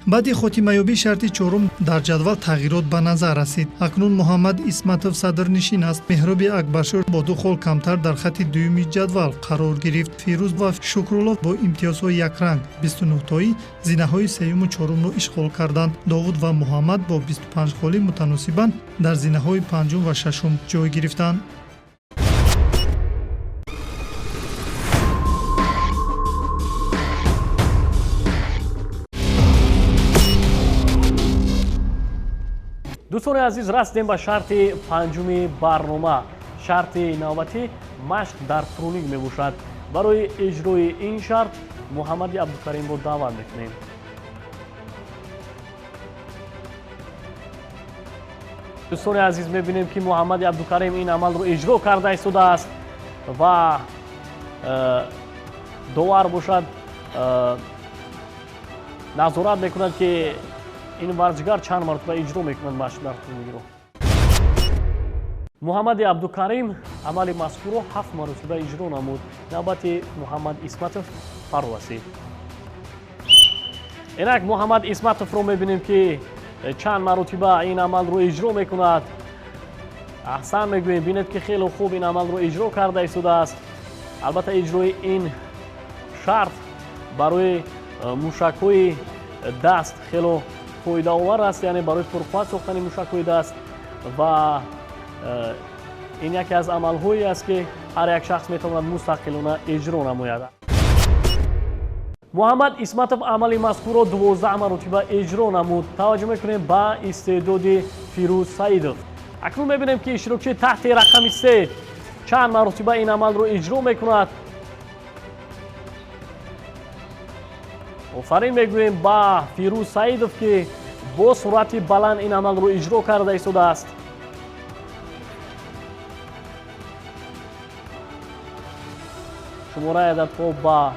Баъди хотимаёбии шарти чорум дар ҷадвал тағйирот ба назар расид. Акнун Муҳаммад Исматов садрнишин аст. Меҳроби Акбаршоҳ бо 2 хол камтар дар хатти дуюми ҷадвал қарор гирифт. Фирӯз ва Шукрулло бо имтиёзҳои якранг 29тоӣ зинаҳои сеюму чорумро ишғол карданд. Довуд ва Муҳаммад бо 25 холӣ мутаносибан дар зинаҳои панҷум ва шашум ҷой гирифтанд. Дӯстони азиз, расидем ба шарти панҷуми барнома. Шарти навбатӣ машқ дар труник мебошад. Барои иҷрои ин шарт Муҳаммади Абдукаримро даъват мекунем. Дӯстони азиз, мебинем, ки Муҳаммади Абдукарим ин амалро иҷро карда истодааст ва довар бошад назорат мекунад, ки ин варзишгар чанд маротиба иҷро мекунад машқ дар турникро. Муҳаммади Абдукарим амали мазкурро 7 маротиба иҷро намуд. Навбати Муҳаммад Исматов фаро расид. Инак Муҳаммад Исматовро мебинем, ки чанд маротиба ин амалро иҷро мекунад. Аҳсан мегӯем, бинед, ки хеле хуб ин амалро иҷро карда истодааст. Албатта иҷрои ин шарт барои мушакҳои даст хело фоидаовар аст, яъне барои пурқувват сохтани мушакҳои даст, ва ин яке аз амалҳое аст, ки ҳар як шахс метавонад мустақилона иҷро намояд. Муҳаммад Исматов амали мазкурро 12 маротиба иҷро намуд. Таваҷҷӯҳ мекунем ба истеъдоди Фирӯз Саидов. Акнун мебинем, ки иштирокчии таҳти рақами 3 чанд маротиба ин амалро иҷро мекунад. Офарин мегӯем ба Фирӯз Саидов, ки бо суръати баланд ин амалро иҷро карда истодааст. Шумораи ададҳо ба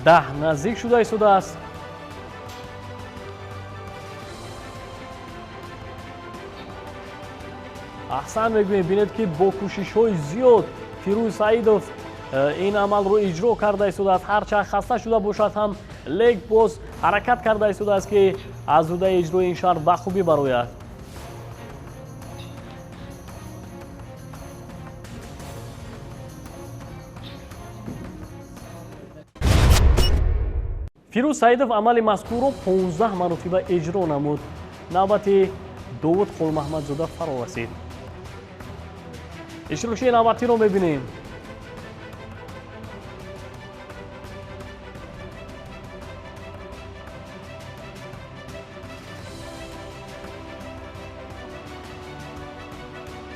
10 наздик шуда истодааст. Аҳсан мегӯем, бинед, ки бо кӯшишҳои зиёд Фирӯз Саидов ин амалро иҷро карда истодааст. Ҳарчанд хаста шуда бошад ҳам, лек боз ҳаракат карда истодааст, ки аз ҳудаи иҷрои ин шарт ба хубӣ барояд. Фирӯз Саидов амали мазкурро 15 маротиба иҷро намуд. Навбати Довуд Холмаҳмадзода фаро расид. Иштирокчии навбатиро мебинем.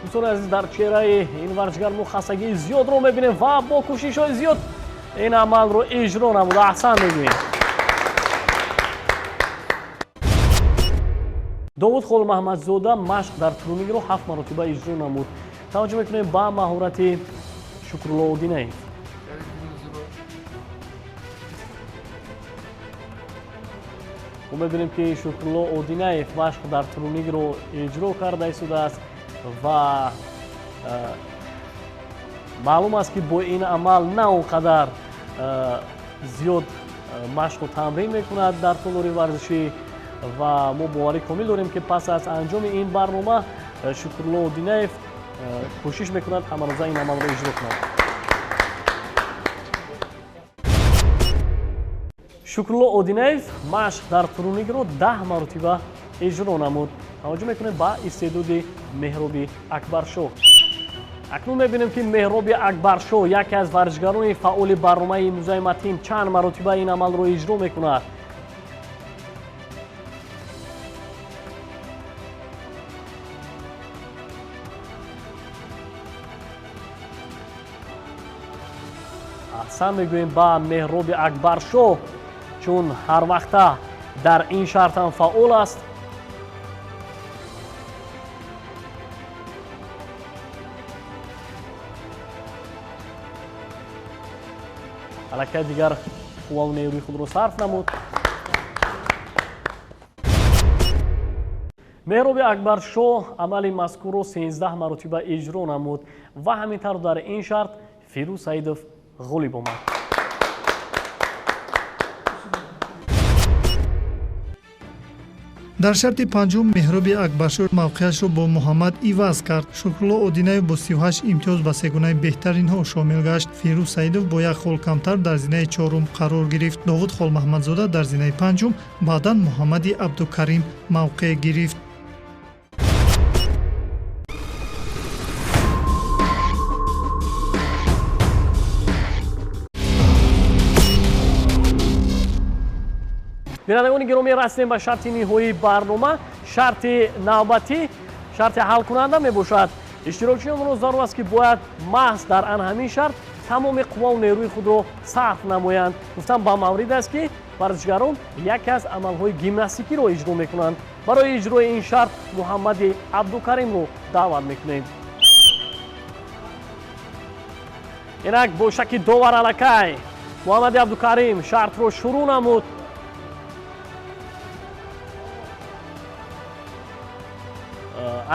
Дӯстони азиз, дар чеҳраи ин варзишгар мо хастагии зиёдро мебинем ва бо кӯшишҳои зиёд ин амалро иҷро намуд. Аҳсан мегӯем. Довуд Холмаҳмадзода машқ дар турникро 7 маротиба иҷро намуд. Таваҷҷӯҳ мекунем ба маҳорати Шукрулло Одинаев. Мо мебинем, ки Шукрулло Одинаев машқ дар турникро иҷро карда истодааст ва маълум аст, ки бо ин амал на он қадар зиёд машқу тамрин мекунад дар толори варзишӣ ва мо боварӣ комил дорем, ки пас аз анҷоми ин барнома Шукрулло Одинаев кӯшиш мекунад ҳамарӯза ин амалро иҷро кунад. Шукрулло Одинаев машқ дар турникро 10 маротиба иҷро намуд. Таваҷҷӯҳ мекунем ба истеъдоди Меҳроби Акбаршоҳ. Акнун мебинем, ки Меҳроби Акбаршоҳ, яке аз варзишгарони фаъоли барномаи имрӯзаи Матин, чанд маротиба ин амалро иҷро мекунад. Аҳсан мегӯем ба Меҳроби Акбаршоҳ, чун ҳар вақта дар ин шарт ҳам фаъол аст. Аллакай дигар қуввау нерӯи худро сарф намуд. Меҳроби Акбаршоҳ амали мазкурро 13 маротиба иҷро намуд ва ҳамин тавр дар ин шарт Фирӯз Саидов ғолиб омад. Дар шарти панҷум Меҳроби Акбаршоҳ мавқеашро бо Муҳаммад иваз кард. Шукрулло Одинаев бо 38 имтиёз ба сегонаи беҳтаринҳо шомил гашт. Фирӯз Саидов бо як хол камтар дар зинаи чорум қарор гирифт. Довуд Холмаҳмадзода дар зинаи панҷум, баъдан Муҳаммади Абдукарим мавқеъ гирифт. Бинандагони гиромӣ, расидем ба шарти ниҳоии барнома. Шарти навбатӣ шарти ҳалкунанда мебошад. Иштирокчиёнро зарур аст, ки бояд маҳз дар ан ҳамин шарт тамоми қуввау нерӯи худро сарф намоянд. Гуфтам ба маврид аст, ки варзишгарон яке аз амалҳои гимнастикиро иҷро мекунанд. Барои иҷрои ин шарт Муҳаммади Абдукаримро даъват мекунем. Инак бо шаки довар аллакай Муҳаммади Абдукарим шартро шурӯъ намуд.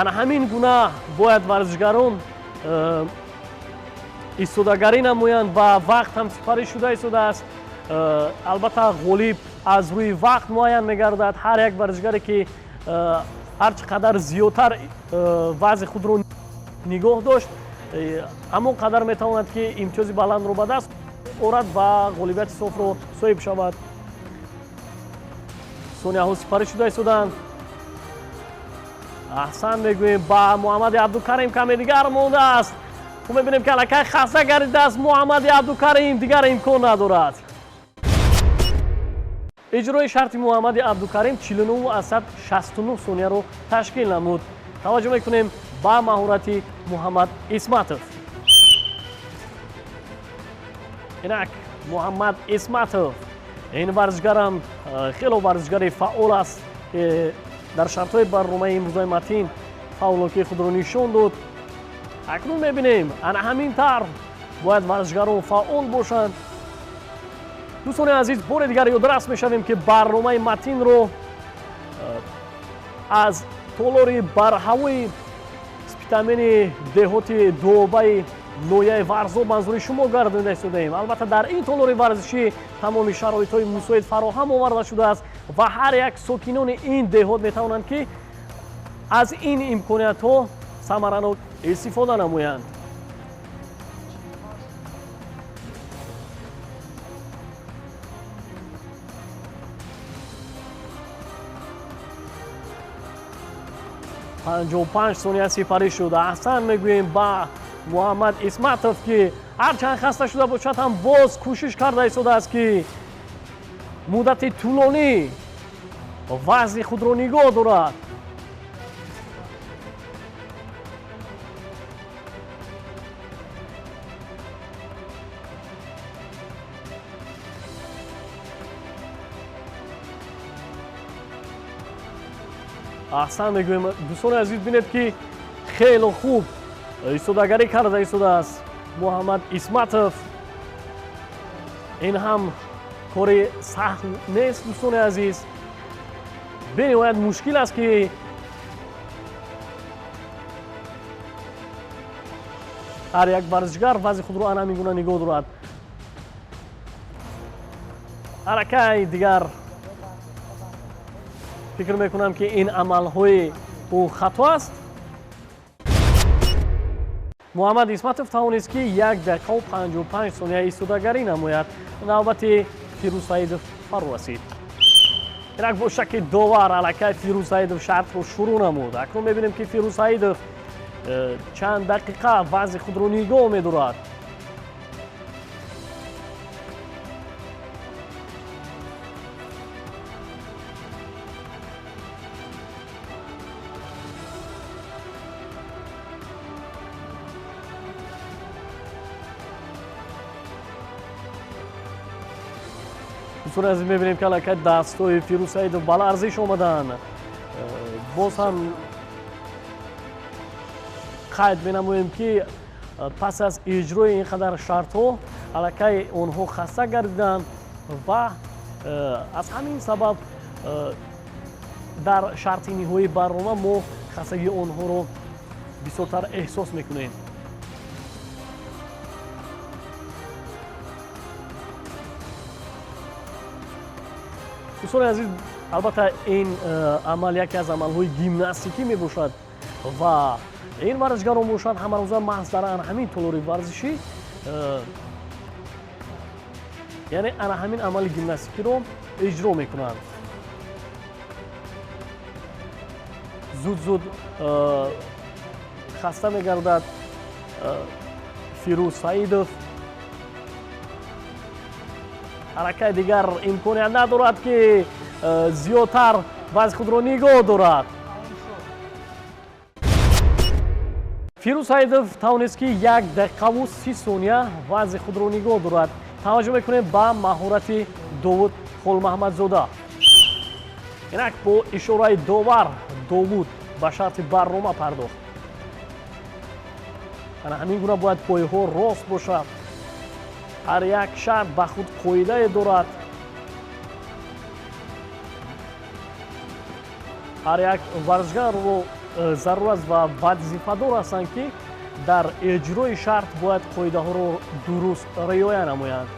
Ана ҳамин гуна бояд варзишгарон истодагарӣ намоянд ва вақт ҳам сипарӣ шуда истодааст. Албатта ғолиб аз рӯи вақт муайян мегардад. Ҳар як варзишгаре ки ҳар чӣ қадар зиёдтар вазъи худро нигоҳ дошт, ҳамон қадар метавонад, ки имтиёзи баландро ба даст орад ва ғолибияти софро соҳиб шавад. Сонияҳо сипарӣ шуда истодаанд. Аҳсан мегӯем ба Муҳаммади Абдукарим, каме дигар мондааст. Хуб мебинем, ки аллакай хаста гардидааст Муҳаммади Абдукарим, дигар имкон надорад. Иҷрои шарти Муҳаммади Абдукарим 49,69 сонияро ташкил намуд. Таваҷҷӯҳ мекунем ба маҳорати Муҳаммад Исматов. Инак Муҳаммад Исматов, ин варзишгарам хело варзишгари фаъол аст, ки дар шартҳои барномаи имрӯзаи Матин фаъолнокии худро нишон дод. Акнун мебинем, ана ҳамин тавр бояд варзишгарон фаъол бошанд. Дӯстони азиз, бори дигар ёдрас мешавем, ки барномаи Матинро аз толори барҳавои Спитамени деҳоти Дуобаи ноҳияи Варзоб манзури шумо гардонида истодаем. Албатта дар ин толори варзишӣ тамоми шароитҳои мусоид фароҳам оварда шудааст ва ҳар як сокинони ин деҳот метавонанд, ки аз ин имкониятҳо самаранок истифода намоянд. 55 сония сипарӣ шуд. Аҳсан мегӯем ба Муҳаммад Исматов, ки ҳарчанд хаста шуда бошад ҳам боз кӯшиш карда истодааст, ки муддати тӯлонӣ вазни худро нигоҳ дорад. Аҳсан мегӯем. Дӯстони азиз, бинед, ки хело хуб истодагарӣ карда истодааст Муҳаммад Исматов. Ин ҳам кори сахт нест, дӯстони азиз. Бениҳоят мушкил аст, ки ҳар як варзишгар вазъи худро ана ҳамин гуна нигоҳ дорад. Аллакай дигар фикр мекунам, ки ин амалҳои ӯ хато аст. Муҳаммад Исматов тавонист, ки 1 дақиқаву 55 сония истодагарӣ намояд. Навбати Фирӯз Саидов фаро расид. Инак бо шаки довар аллакай Фирӯз Саидов шартро шурӯъ намуд. Акнун мебинем, ки Фирӯз Саидов чанд дақиқа вазъи худро нигоҳ медорад. Дӯстони азиз, мебинем, ки аллакай дастҳои Фирӯз Саидов ба ларзиш омаданд. Боз ҳам қайд менамоем, ки пас аз иҷрои ин қадар шартҳо аллакай онҳо хаста гардиданд ва аз ҳамин сабаб дар шарти ниҳоии барнома мо хастагии онҳоро бисёртар эҳсос мекунем. Дӯстони азиз, албатта, ин амал яке аз амалҳои гимнастикӣ мебошад ва ин варзишгарон бошанд ҳамарӯза маҳз дар ана ҳамин толори варзишӣ, яъне ана ҳамин амали гимнастикиро иҷро мекунанд. Зуд зуд хаста мегардад Фирӯз Саидов. Ҳаракаи дигар имконият надорад, ки зиёдтар вазъи худро нигоҳ дорад. Фирӯз Саидов тавонист, ки 1 дақиқаву 30 сония вазъи худро нигоҳ дорад. Таваҷҷӯҳ мекунем ба маҳорати Довуд Холмаҳмадзода. Инак бо ишораи довар Довуд ба шарти барнома пардохт. Ана ҳамин гуна бояд пойҳо рост бошад. Ҳар як шарт ба худ қоидае дорад. Ҳар як варзишгарро зарур аст ва вазифадор ҳастанд, ки дар иҷрои шарт бояд қоидаҳоро дуруст риоя намоянд.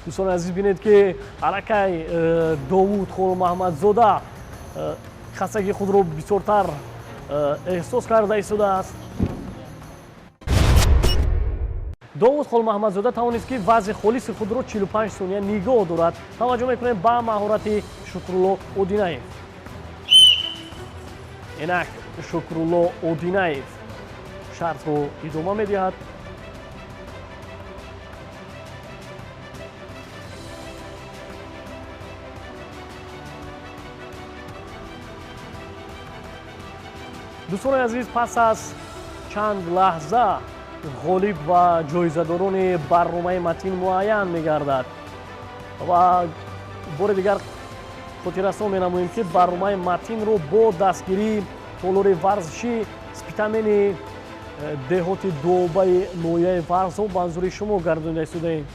Дӯстони азиз, бинед, ки аллакай Довуд Холмаҳмадзода хастагии худро бисёртар эҳсос карда истодааст. Довуд Холмаҳмадзода тавонист, ки вазъи холиси худро 45 сония нигоҳ дорад. Таваҷҷӯҳ мекунем ба маҳорати Шукрулло Одинаев. Инак Шукрулло Одинаев шартро идома медиҳад. Дӯстони азиз, пас аз чанд лаҳза ғолиб ва ҷоизадорони барномаи Матин муайян мегардад ва бори дигар хотиррасон менамоем, ки барномаи Матинро бо дастгирии толори варзишӣ Спитамени деҳоти Дуобаи ноҳияи Варзоб манзури шумо гардонида истодаем.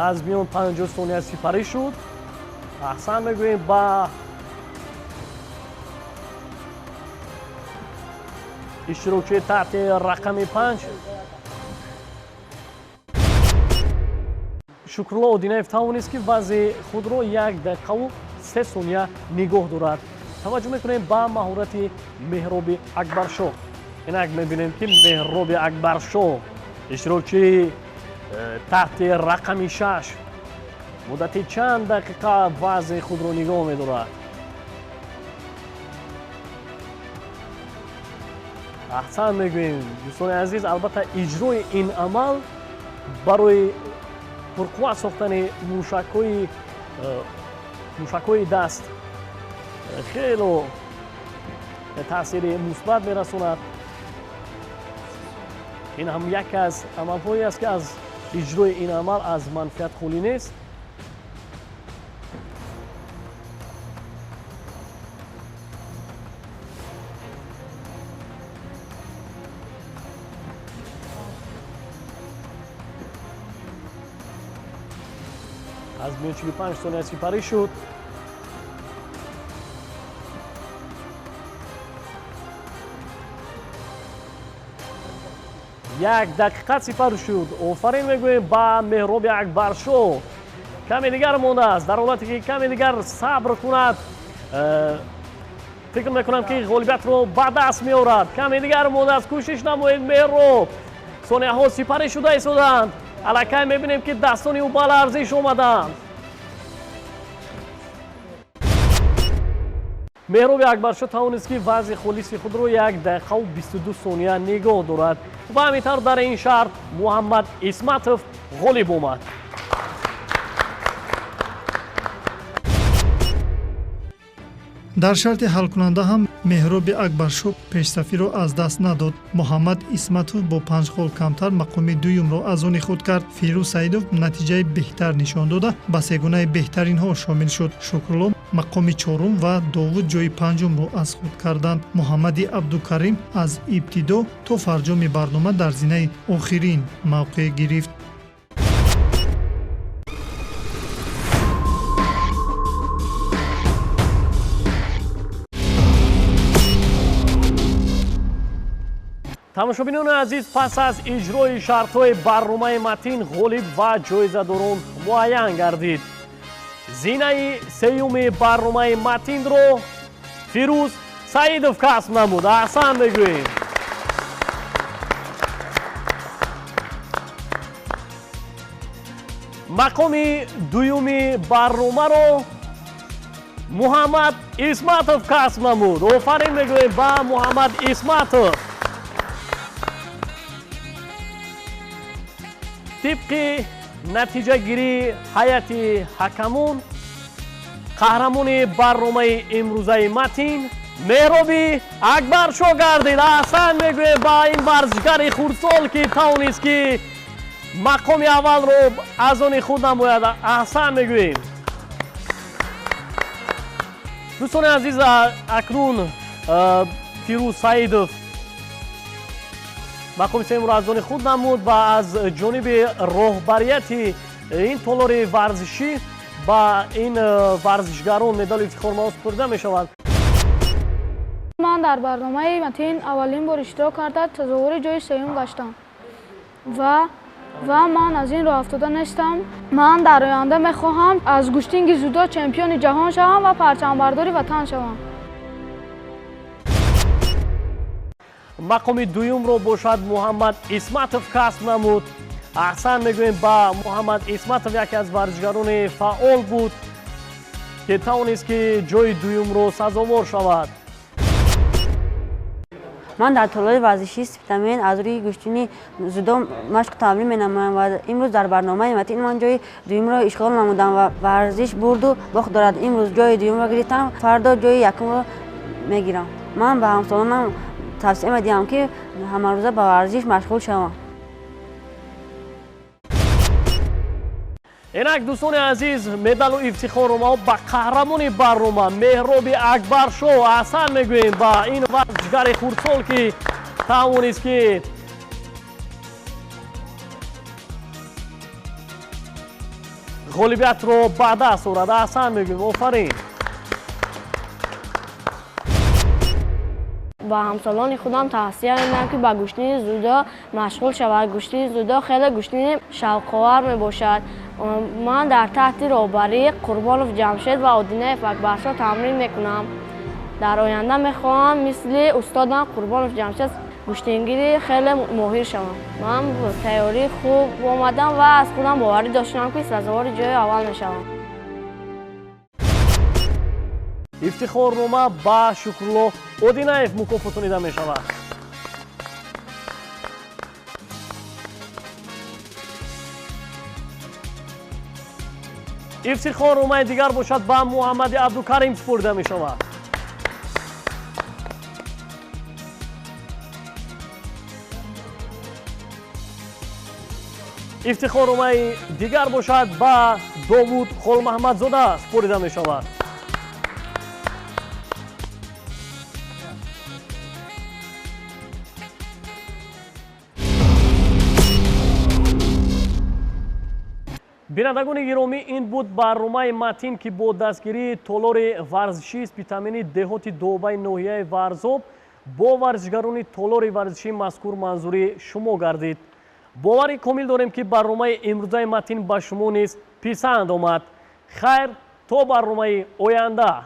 Аз миён 50 сония сипарӣ шуд. Аҳсан мегӯем ба иштирокчии таҳти рақами 5. Шукрулло Одинаев тавонист, ки вазъи худро 1 дақиқаву 3 сония нигоҳ дорад. Таваҷҷӯҳ мекунем ба маҳорати Меҳроби Акбаршоҳ. Инак мебинем, ки Меҳроби Акбаршоҳ, иштирокчии таҳти рақами 6, муддати чанд дақиқа вазъи худро нигоҳ медорад. Аҳсан мегӯем, дӯстони азиз. Албатта, иҷрои ин амал барои пурқувват сохтани мушакҳои даст хело таъсири мусбат мерасонад. Ин ҳам яке аз амалҳое аст, ки аз иҷрои ин амал аз манфиат холӣ нест. Аз миён 45 сония сипарӣ шуд. 1 дақиқа сипар шуд. Офарин мегӯем ба Меҳроби Акбаршоҳ. Каме дигар мондааст. Дар ҳолате ки каме дигар сабр кунад, фикр мекунам, ки ғолибиятро ба даст меорад. Каме дигар мондааст, кӯшиш намоед, Меҳроб. Сонияҳо сипарӣ шуда истодаанд. Аллакай мебинем, ки дастони ӯ ба ларзиш омаданд. Меҳроби Акбаршо тавонист, ки вазъи холиси худро 1 дақиқаву 22 сония нигоҳ дорад ва ҳамин тавр дар ин шарт Муҳаммад Исматов ғолиб омад. Дар шарти ҳалкунанда ҳам Меҳроби Акбаршо пешсафиро аз даст надод. Муҳаммад Исматов бо 5 хол камтар мақоми дуюмро аз они худ кард. Фирӯз Саидов натиҷаи беҳтар нишон дода, ба сегунаи беҳтаринҳо шомил шуд. Шукрулло мақоми чорум ва Довуд ҷои панҷумро аз худ карданд. Муҳаммади Абдукарим аз ибтидо то фарҷоми барнома дар зинаи охирин мавқеъ гирифт. Тамошобинони азиз, пас аз иҷрои шартҳои барномаи Матин ғолиб ва ҷоизадорон муайян гардид. Зинаи сеюми барномаи Матинро Фирӯз Саидов касб намуд. Аҳсан мегӯем. Мақоми дуюми барномаро Муҳаммад Исматов касб намуд. Офарин мегӯем ба Муҳаммад Исматов. Тибқи натиҷагирии ҳайати ҳакамон, қаҳрамони барномаи имрӯзаи Матин Меҳроби Акбаршо гардид. Аҳсан мегӯем ба ин варзишгари хурдсол, ки тавонист, ки мақоми аввалро аз они худ намояд. Аҳсан мегӯем. Дӯстони азиз, акнун Фирӯз Саидов мақоми сеюмро аз они худ намуд ва аз ҷониби роҳбарияти ин толори варзишӣ ба ин варзишгарон медали ифтихорнома супорида мешавад. Ман дар барномаи Матин аввалин бор иштирок карда, тазовури ҷои сеюм гаштам ва ман аз ин роҳ афтода нестам. Ман дар оянда мехоҳам аз гӯштинги зудо чемпиони ҷаҳон шавам ва парчамбардори ватан шавам. Мақоми дуюмро бошад Муҳаммад Исматов касб намуд. Аҳсан мегӯем ба Муҳаммад Исматов, яке аз варзишгарони фаъол буд, ки тавонист, ки ҷои дуюмро сазовор шавад. Ман дар толори варзишии Спитамен аз рӯи гӯштини зудо машқу тамрин менамоям ва имрӯз дар барномаи Матин ман ҷои дуюмро ишғол намудам ва варзиш бурду бохт дорад. Имрӯз ҷои дуюмро гирифтам, фардо ҷои якумро мегирам. Ман ба ҳамсолонам тавсия медиҳам, ки ҳамарӯза ба варзиш машғул шаванд. Инак дӯстони азиз, медалу ифтихорномаҳо ба қаҳрамони барнома Меҳроби Акбаршо. Аҳсан мегӯем ба ин варзишгари хурдсол, ки тавонист, ки ғолибиятро ба даст орад. Аҳсан мегӯем, офарин. Ба ҳамсолони худам тавсия медиҳам, ки ба гӯштини зудо машғул шавад. Гӯштини зудо хеле гӯштини шавқовар мебошад. Ман дар таҳти роҳбарии Қурбонов Ҷамшед ва Одинаев Акбаршо тамрин мекунам. Дар оянда мехоҳам мисли устодам Қурбонов Ҷамшед гӯштингири хеле моҳир шавам. Ман бо тайёрии хуб омадам ва аз худам боварӣ доштам, ки сазовори ҷои аввал мешавам. Ифтихорнома ба Шукрулло Одинаев мукофотонида мешавад. Ифтихорномаи дигар бошад ба Муҳаммади Абдукарим супорида мешавад. Ифтихорномаи дигар бошад ба Довуд Холмаҳмадзода супорида мешавад. Бинандагони гиромӣ, ин буд барномаи Матин, ки бо дастгирии толори варзишии Спитамени деҳоти Добаи ноҳияи Варзоб бо варзишгарони толори варзишии мазкур манзури шумо гардид. Бовари комил дорем, ки барномаи имрӯзаи Матин ба шумо низ писанд омад. Хайр, то барномаи оянда.